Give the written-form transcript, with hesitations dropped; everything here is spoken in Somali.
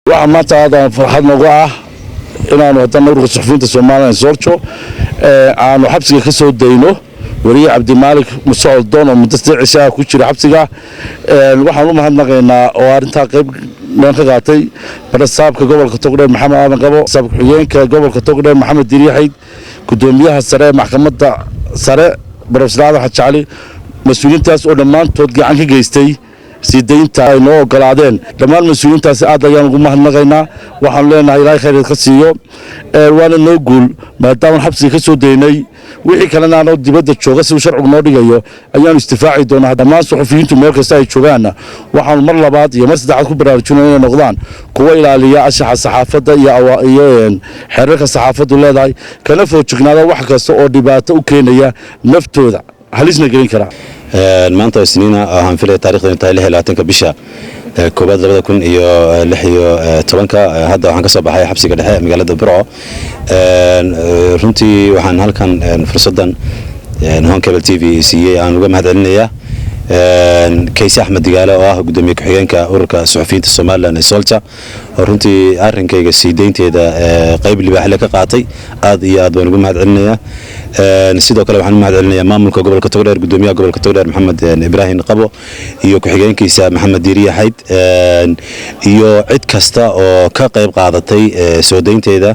Waxaa maanta aadaan farxad nooga ah inaanu haddana ururka suxufiyiinta Somalilan SOLJO aanu xabsiga ka soo dayno weriye Cabdimaalik Muse Coldoon oo muddo 8 cisho ah ku jira xabsiga. Waxaan u mahadnaqaynaa oo arrintaa qayb dhan ka qaatay barasaabka gobolka Togdheer, Maxamed Aadan Qabo, saab ku-xigeenka gobolka Togdheer, Maxamed Diriixayd, gudoomiyaha sare ee maxkamadda sare, Brofesor Aadan Xajacali. Mas-uuliyiintaas oo dhammaantood gacan ka geystay sii daynta ay noo ogolaadeen. Dhammaan mas-uuliyiintaasi aad ayaan ugu mahadnaqaynaa. Waxaanu leenahay Ilaahay khayreed ka siiyo, waana noo guul maadaamaan xabsiga ka soo daynay. Wixii kalena anoo dibadda jooga, si uu sharcigu noo dhigayo, ayaanu istifaaci doonaa. Dhammaan suxufiyiintu meel kasta ay joogaanna waxaanu mar labaad iyo mar saddexaad ku baraarujinaya inay noqdaan kuwa ilaaliya anshaxa saxaafadda iyo xeerarka saxaafaddu leedahay, kana foojignaada wax kasta oo dhibaato u keenaya naftooda, halisna gelin karaa. Maanta oo Isniina, waxaan filaya taarikhdu tahay 26-ka bisha koowaad 2016-ka. Hadda waxaan ka soo baxay xabsiga dhexe magaalada Burco. Runtii waxaan halkan fursaddan Horn Cable TV siiyey aan uga mahad celinayaa Kayse Axmed Digaale oo ah gudoomiye ku-xigeenka ururka suxufiyiinta Somalilan ee SOLJA, oo runtii arrinkayga sii deynteeda qayb libaaxle ka qaatay. Aad iyo aad baan uga mahad celinayaa. Sidoo kale waxaan u mahad celinayaa maamulka gobolka Togdheer, gudoomiyaha gobolka Togdheer, Maxamed Ibraahim Qabo, iyo ku-xigeenkiisa, Maxamed Diiriye Xayd, iyo cid kasta oo ka qayb qaadatay soo deynteeda.